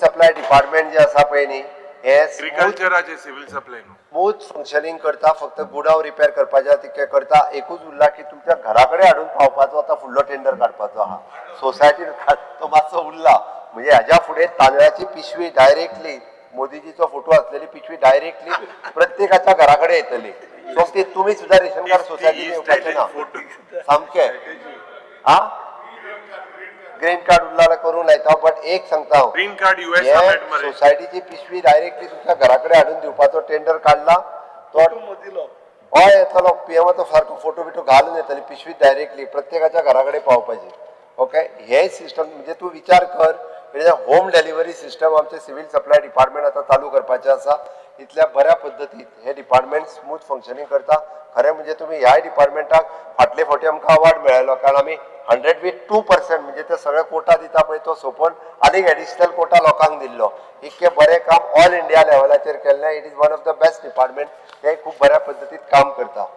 Supply department जे आसा पळय न्ही, हे स्मूथ एग्रीकल्चराचे सिव्हिल सप्लाय न्हू. स्मूथ फंक्शनिंग करता. फक्त गुडाव रिपेर करपाचे तितकें करता. एकूच उरला की तुमच्या घरा कडेन हाडून पावपाचो आतां फुडलो टेंडर काडपाचो आहा. सोसायटीन तो मातसो उरला. म्हणजे हाज्या फुडें तांदळाची पिशवी डायरेक्टली, मोदीजीचो फोटो असलेली पिशवी डायरेक्टली प्रत्येकाच्या घरा कडेन येतली. सो ती तुमी सुद्दां रेशन कार्ड सोसायटीन येवपाचें ना सामकें. आ, ग्रीन कार्ड उरला जाल्यार करूंक लायता, बट एक सांगता हांव, ग्रीन कार्ड युएस हे मरे. सोसायटीची पिशवी डायरेक्टली तुमच्या घरा कडेन हाडून दिवपाचो टेंडर काडला तो. हय, येतलो. पीएमाचो सारको फोटो बिटो घालून येतली पिशवी डायरेक्टली प्रत्येकाच्या घरा कडेन पावपाची. ओके, हे सिस्टम म्हणजे तूं विचार कर, म्हणजे होम डिलिव्हरी सिस्टम आमचे सिव्हिल सप्लाय डिपार्टमेंट आतां चालू करपाचें आसा. इतल्या बऱ्या पद्दतीन हे डिपार्टमेंट स्मूथ फंक्शनींग करता. खरें म्हणजे तुमी ह्याय डिपार्टमेंटाक फाटले फावटी आमकां अवॉर्ड मेळ्ळो, कारण आमी 100 विथ 2%, म्हणजे ते सगळे कोटा दिता पळय तो सोंपोवन आनीक एडिशनल कोटा लोकांक दिल्लो. इतकें बरें काम ऑल इंडिया लेवलाचेर केल्लें. It is one of the best department. ते खूब बऱ्या पद्दतीन काम करता.